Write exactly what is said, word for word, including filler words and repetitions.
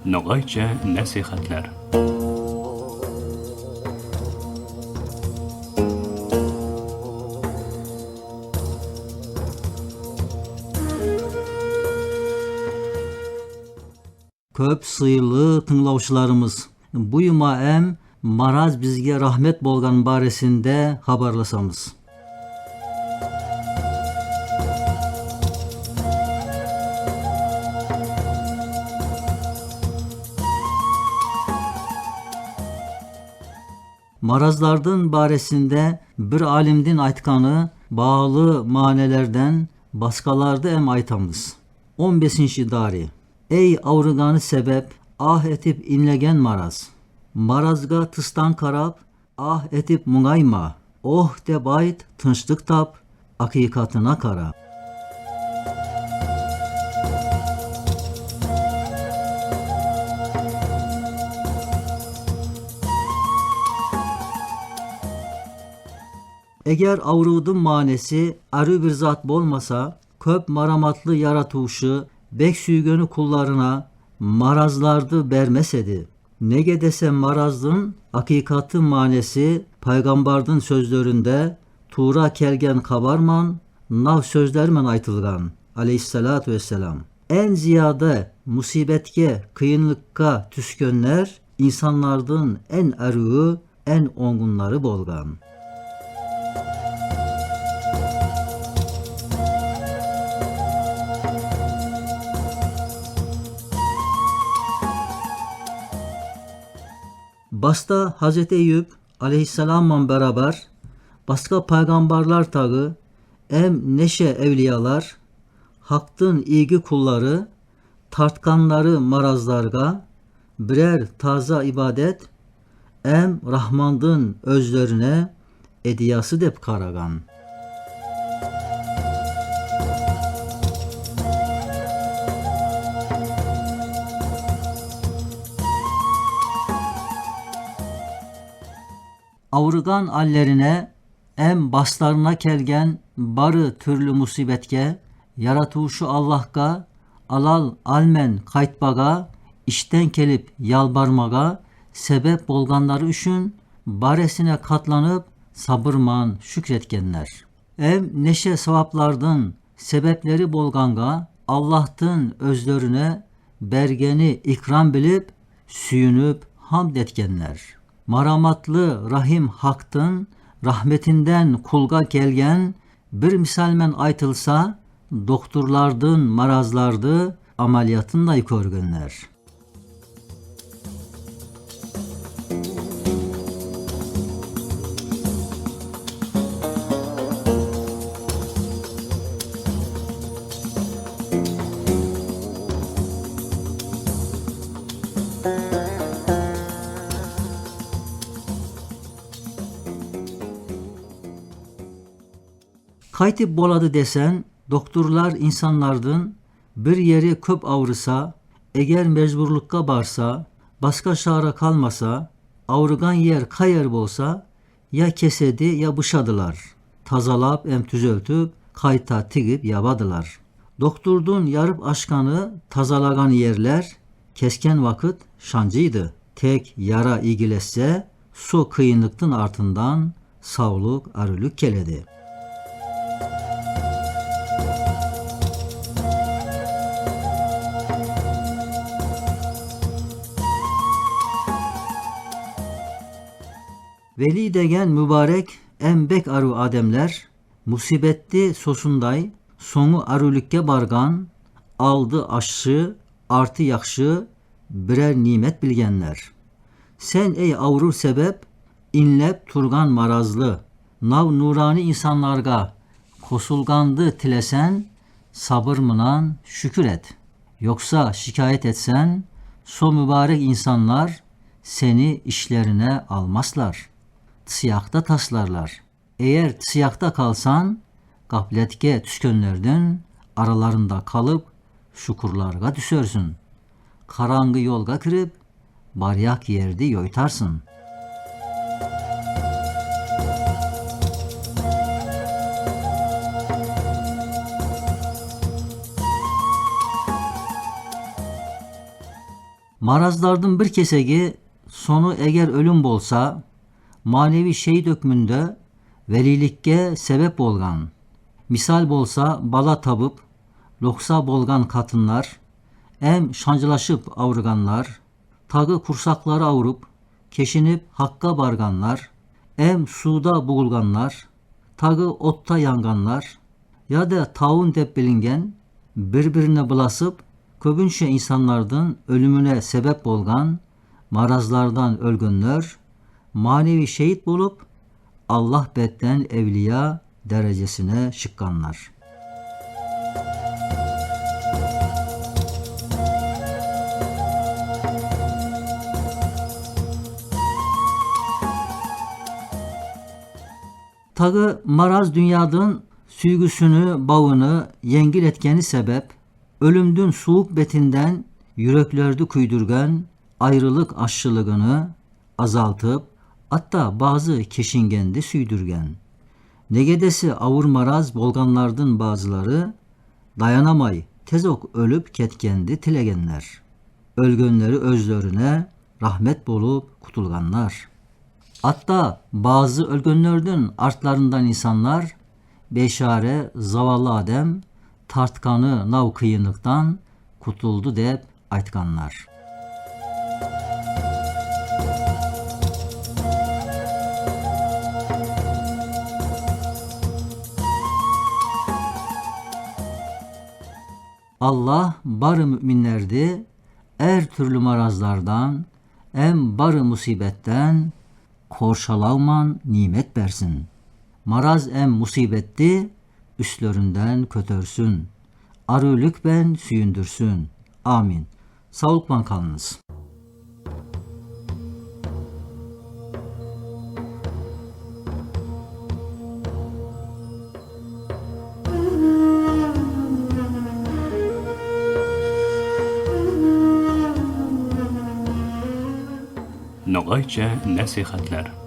Ногайча насихатлар. Коьп сыйлы тынълавшыларымыз, бу юма эм «Мараз бизге рахмет болган» баресинде хабарласамыз. Маразлардынъ баресинде бир алимдинъ айтканы баалы манелерден баскаларды эм айтамыз. Он бесинши дари. Эй, авырганы себеп, ах этип инлеген мараз. Маразга тыстан карап, ах этип мунъайма, ох деп айт, тыншлык тап, акыйкатына кара. Эгер авырувдынъ манеси аьруьв бир зат болмаса, коьп мараматлы яратувшы бек суьйгени кулларына маразларды бермес эди. Неге десе, мараздынъ акыйкаты манеси пайгамбардынъ соьзлеринде тувра келген хабар ман, нав соьзлер мен айтылган, алейхиссалату вассалам. Эн зияда мусибетке, кыйынлыкка туьскенлер инсанлардынъ эн аьруьви, эн онгунлары болган. Баста Хазрети Эюп алейхиссалам ман барабар баска пайгамбарлар тагы эм неше эвлиялар, Хактынъ ийги куллары тартканлары маразларга бирер таза ибадет эм Рахмандынъ оьзлерине эдиясы деп караган. Авырган аьллерине эм басларына келген бары туьрли мусибетке Яратувшы Аллахка алал аьл мен кайтпага, иштен келип ялбармага себеп болганлары уьшин баресине катланып сабыр ман шуькир эткенлер. Эм неше саваплардынъ себеплери болганга Аллахтынъ оьзлерине бергени икрам билип, суьйинип хамд эткенлер. Мараматлы Рахим Хактынъ рахметинден кулга келген бир мисал мен айтылса, докторлардынъ маразларды амалиятындай коьргенлер. Кайтип болады десенъ, докторлар инсанлардынъ бир ери коьп авырыса, эгер межбурлыкка барса, баска шара калмаса, авырган ер кай ер болса, я кеседи, я бышадылар. Тазалап эм туьзелтип, кайта тигип ябадылар. Доктордынъ ярып ашканы, тазалаган ерлер кескен вакыт шанъыйды. Тек яра ийгилессе, со кыйынлыктынъ артыннан савлык, аьруьвлик келеди. Вели деген мубарек эм бек аьруьв аьдемлер, мусибетти сосындай, сонъы аьруьвликке барган, алды ашшы, арты яхшы бирер нимет билгенлер. Сен, эй авырув себеп инлеп турган маразлы, нав нурани инсанларга косылганды тилесенъ, сабыр мынан шуькир эт. Йокса шикаят этсенъ, со мубарек инсанлар сени ишлерине алмаслар. Тысыякта тасларлар. Эгер тысыякта калсанъ, гаплетке туьскенлердинъ араларында калып, шукурларга туьсерсинъ. Каранъгы йолга кирип, бараяк ерди йойтарсынъ. Маразлардынъ бир кесеги, сону эгер оьлим болса, маневи шейит оькмунде велиликке себеп болган. Мисал болса, бала табып, лохса болган катынлар, эм шанъылашып авырганлар, тагы курсаклары авырып, кешинип хакка барганлар, эм сувда бугылганлар, тагы отта янганлар, яде тавун деп билинген, бир-бирине буласып, коьбинше инсанлардынъ оьлимине себеп болган маразлардан оьлгенлер, маневи шейит болып, Аллах бетиннен эвлия дережесине шыкканлар. Тагы мараз дуныядынъ суьйгисини бавыны енъил эткени себеп, оьлимдинъ сувык бетинден юреклерди куьйдирген айрылык ашшылыгыны азалтып, атта базы кешингенди суьйдирген. Неге десе авыр мараз болганлардынъ базылары даянамай, тез ок оьлип кеткенди тилегенлер. Оьлгенлери оьзлерине рахмет болып кутылганлар. Атта базы оьлгенлердинъ артларыннан инсанлар, бейшаре заваллы аьдем тартканы мынав кыйынлыктан кутылды деп айтканлар. Аллах бары муьминлерди аьр туьрли маразлардан эм бары мусибеттен коршалав ман нимет берсин. Мараз эм мусибетти уьстлеринден коьтерсин. Аруьвлык пан суьйиндирсин. Амин. Савлык пан калынъыз. Ногайша насихатлар.